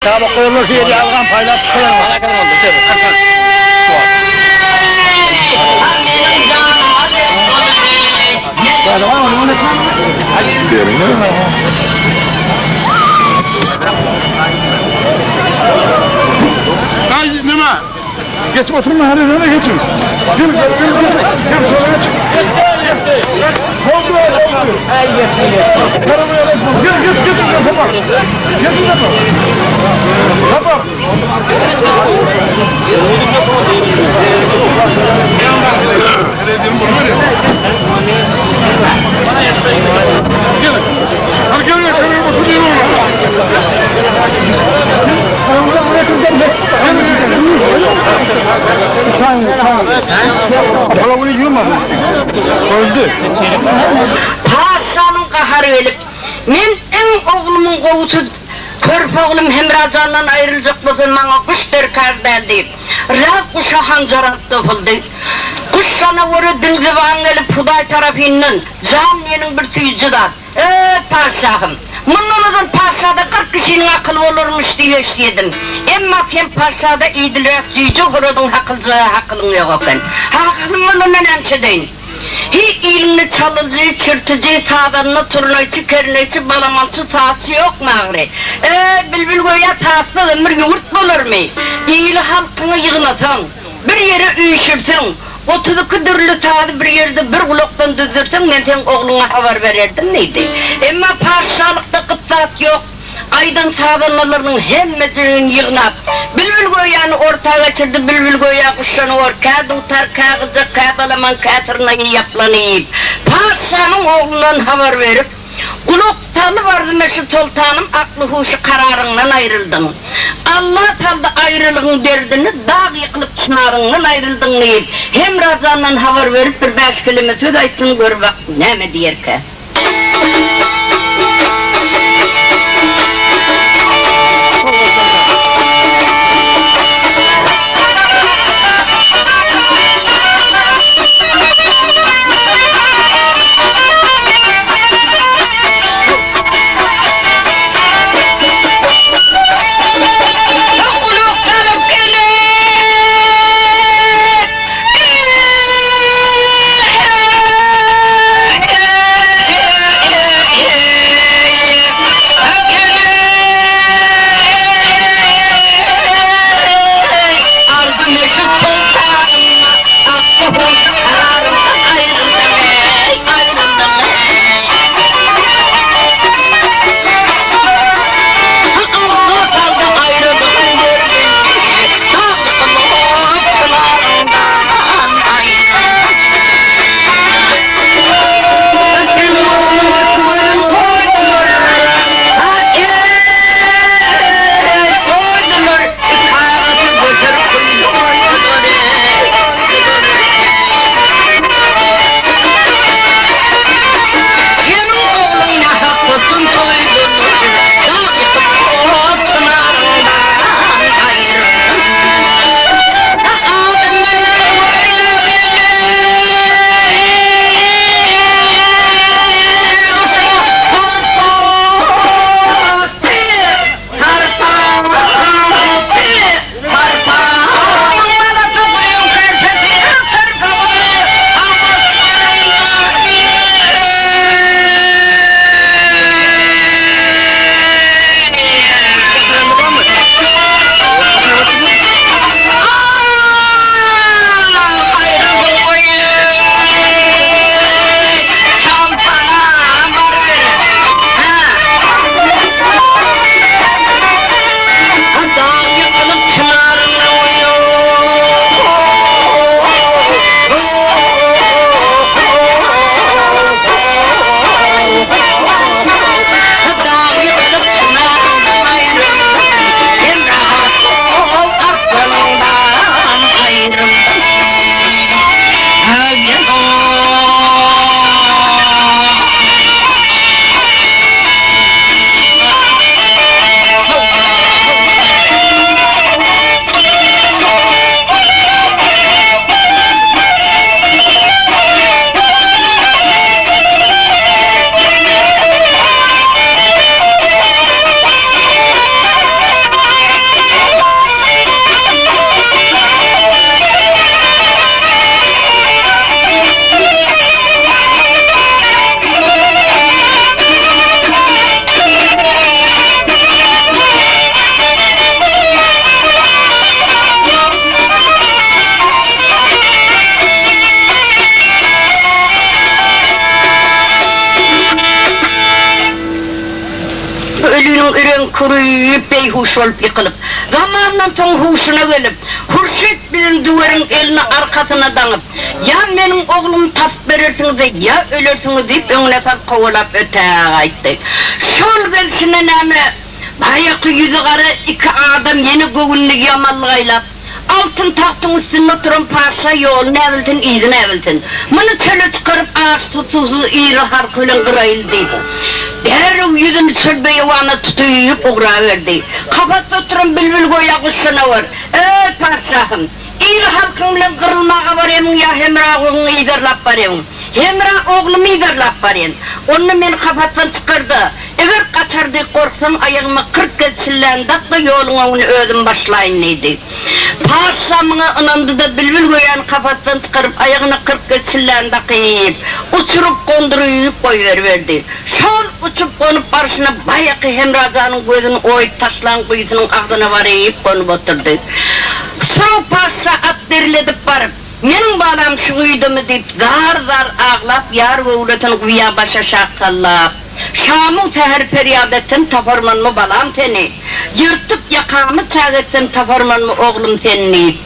Tabak goýarlar şu ýerde algan paýlap Nime? Geçip oturma her ýere geçin. Gel gel gel gel şöyle geç. Oldu oldu. Gel geç geç kapat. Geç kapat. Kapat. Gel. Hadi gel şöyle otur Patyşanyň gahary gelip, Men iň oglumyň gowusy körpe oglum Hemra jandan aýryljak bolsam, maňa guş derkar däl diýip, Rab guşa hanjar alyp topuldy. Guş janawara dil-zyban gelip, Hudaý tarapyndan jan diýeniň bir süýji zat. Eý, patyşahym! Mundan ozal patyşada 40 kişiniň akyly bolarmyş diýip eşidýedim. Emma sen patyşada idilräk jüýje horazyň hakyljaga hakylyň ýok eken. Ha, hakylym bolanda näme edeýin? Hi, iliňde çalyjy, çirtiji, sazanda, turnaýçy, kerneýçi, balamançy, sazçy ýokmy ahyry? Eý, bilbil göýä sazsyzam bir ýurt bolarmy? Ili halkyňy ýygnasaň, Bir ýere üýşürseň, 32 dürli sazy bir ýerde bir gulakdan düzdürseň, men seň ogluňa habar bererdim diýdi. Emma patyşalykda gyt zat ýok. Aýdan sazandalarynyň hemmejigini ýygnap, Bilbilgöýäni orta geçirdi, Bilbilgöýä guşjanawar, kä dutar, kä gyjak, kä balaman, kä syrnaýy ýaplany iýip, patyşanyň oglundan habar berip, Gulak salyp arzyma şu soltanym akly-huşy kararyňdan aýryldyň. Alla saldy aýralygyň derdini, dag ýykylyp çynaryňdan aýryldyň diýip, Hemra jandan habar berip bir bäş keleme söz aýtsyn gör bak näme diýerkä. Gulak salyp gelip. Tükürip, beýhuş bolup ýykylyp, zamandan soň huşuna gelip, Hurşyt bilen Züweriň elini arkasyna daňyp, Ýa meniň oglumy tapyp berersiňiz-de, ýa ölersiňiz diýip, öňüne salyp kowalap ötägaýtdy. Şol gelşine näme, baýaky ýüzi gara iki adam ýene göwünini ýamanlyk aýlap, Altyn tagtyň üstünde oturan patyşa ýoly näbilsin, yzy näbilsin. Muny çöle çykaryp, açsyz-suwsuz iri halky bilen gyraýyly diýip, derrew ýüzüni çöl-beýewana tutup ugraberdi. Kapasda oturan bilbil göýä guşjanawar, Eý, patyşahym! Iri halkyň bilen gyrylmaga barýamyň ýa Hemra ogluňy yzarlap barýamyň? Hemra oglumy yzarlap barýan. Onda meni kapasdan çykar-da, eger gaçar diýip gorksaň, aýagyma 40 gez çilläni dak-da, ýoluň öňüni özüm başlaýyn diýdi. Patyşa muňa ynandy-da, bilbil göýäni kapasdan çykaryp, aýagyna 40 gez çilläni dakyp, uçuryp gonduryp goýberiberdi. Şol uçup gonup barşyna baýaky Hemra janyň gözüni oýup taşlan guýusynyň agzyna baryp gonup oturdy. Hysrow patyşa at derledip baryp, Meniň balam şu guýudamy diýip, zar-zar aglap, ýar göwresini guýa başaşak sallap, Şamu säher perýat etsem taparmanmy balam seni, Ýyrtyp ýakamy çak etsem taparmanmy oglum seni diýip.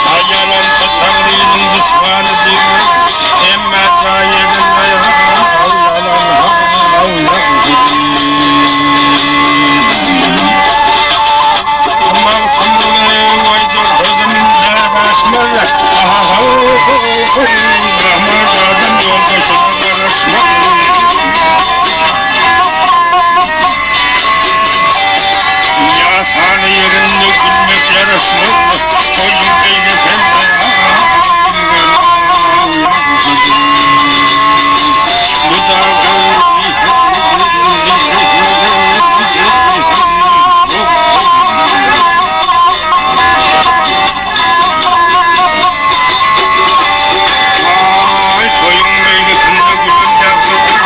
Aýalansa Taňrynyň duşmany diýmek, hemmä jaý Ýasany ýerinde gülmek ýaraşmaz, Toýuň beýlesem Aý, toýuň meýlisinde gülen ýagşydyr.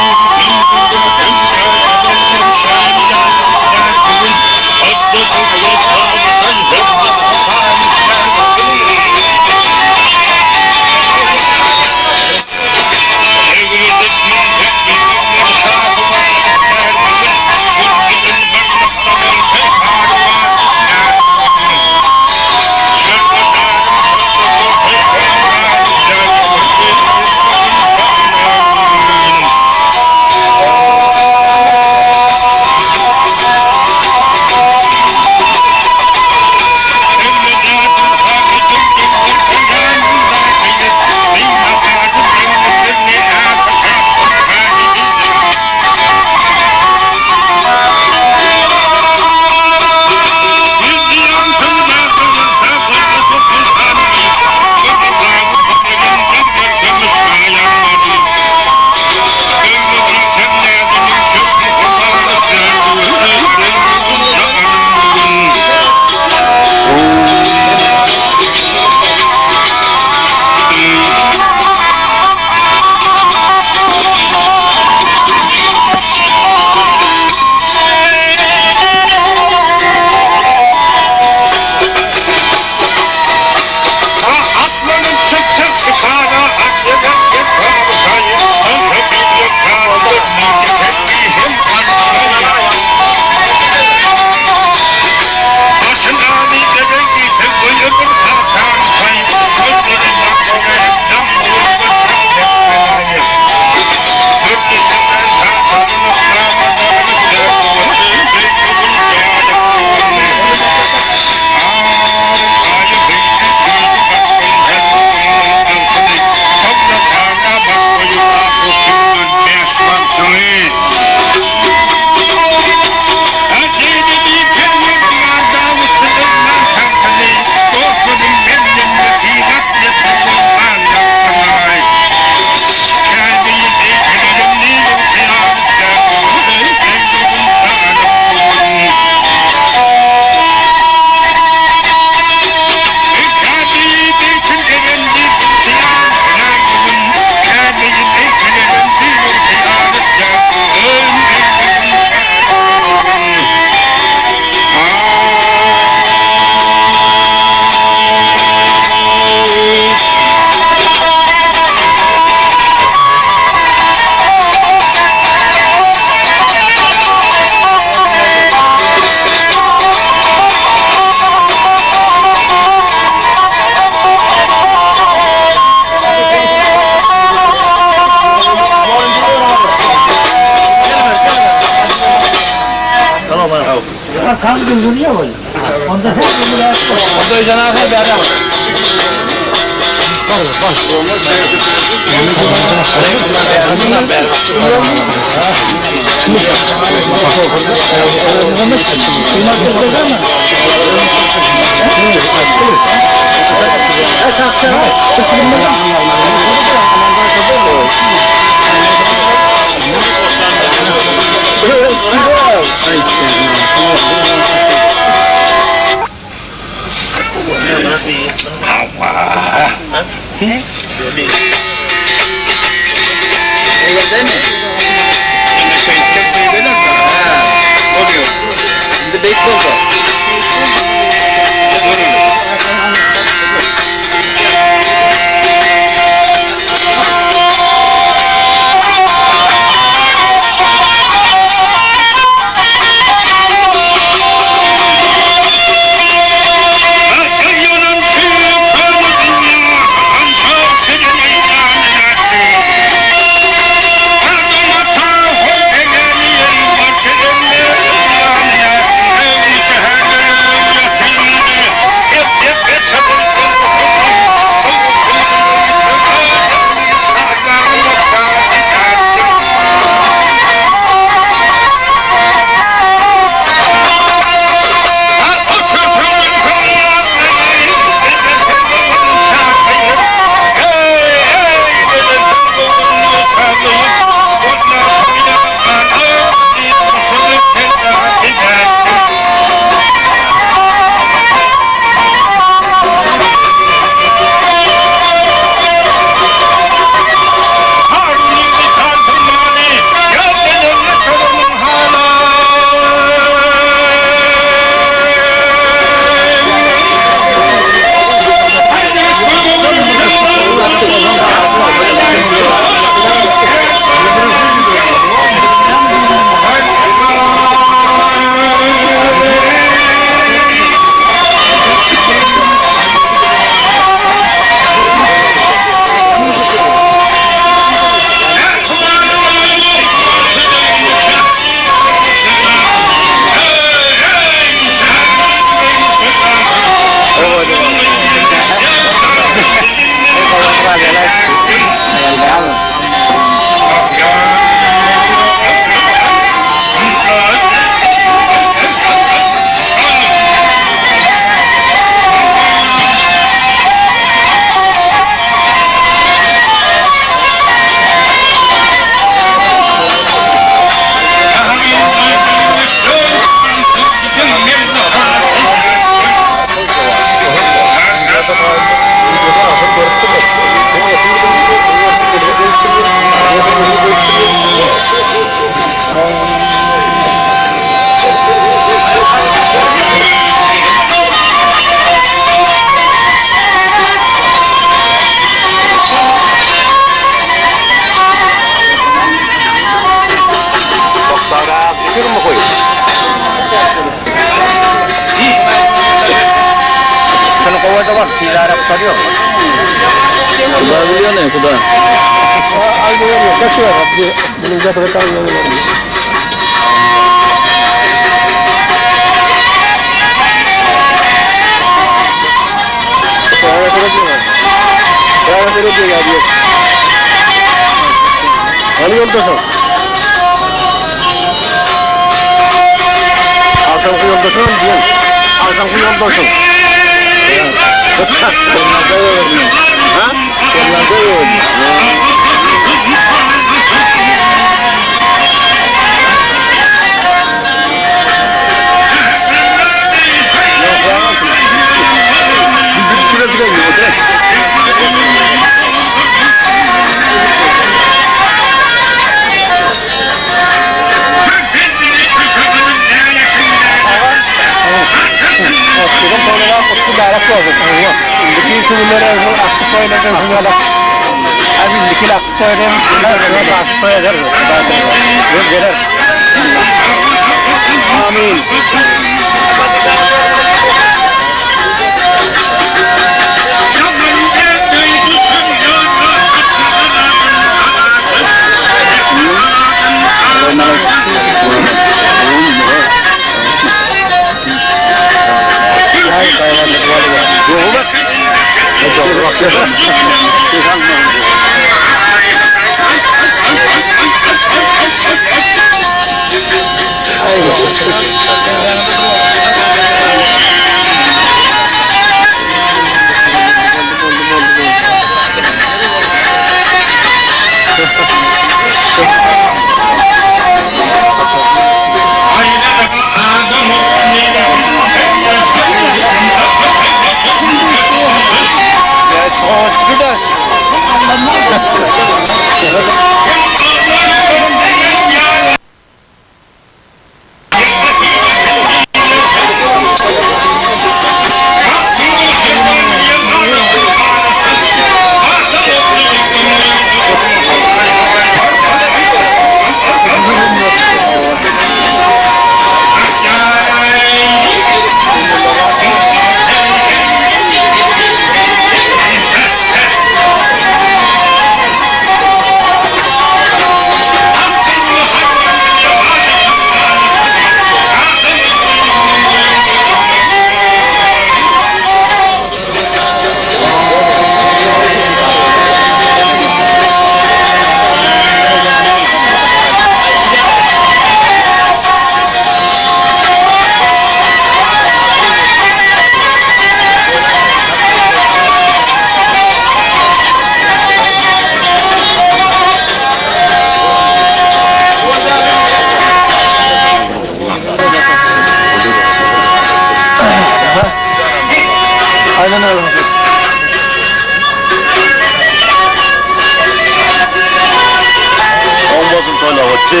Oň bolsun toýlawatçy.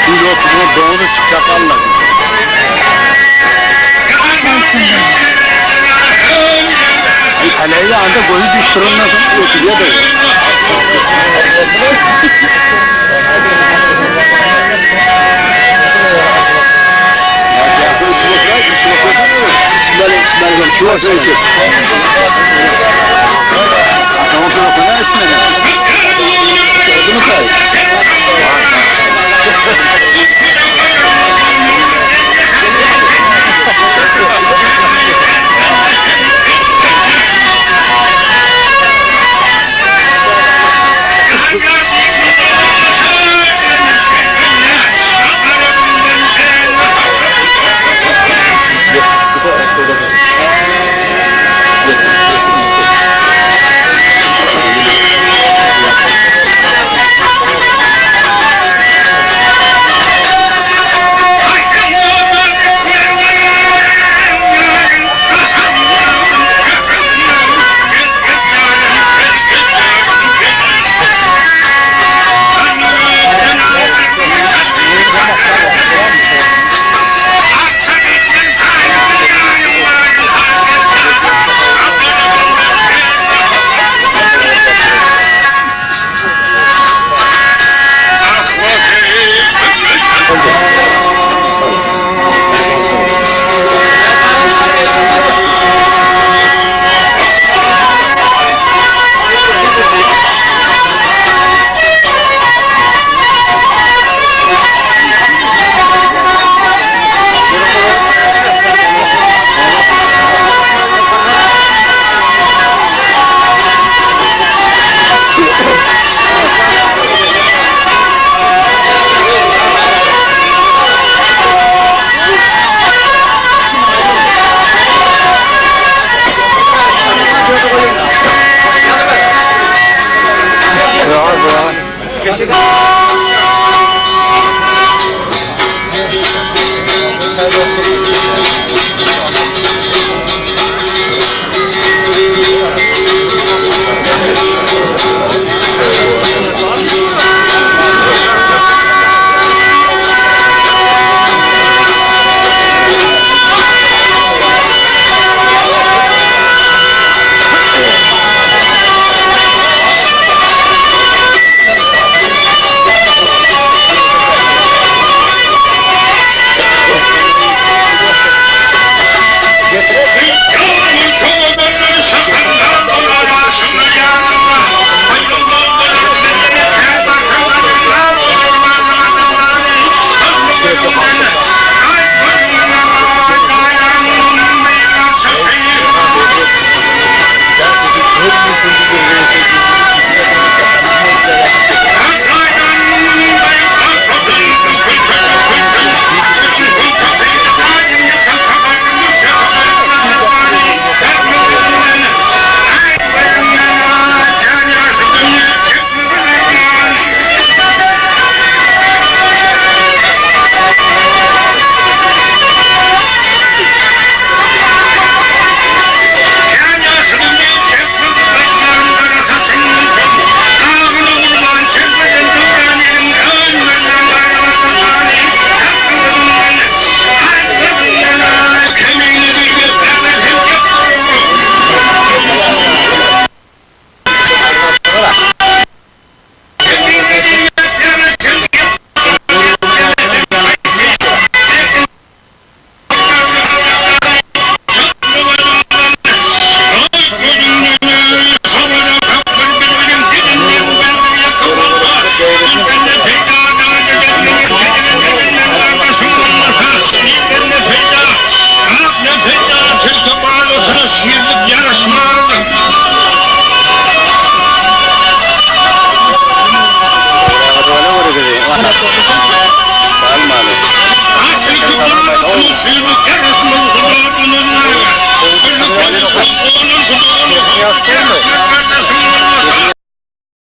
Ýüz otuzyna doňuz çykjak alla. Heleýi anda gözi düşdürenden soň ötürýär-de.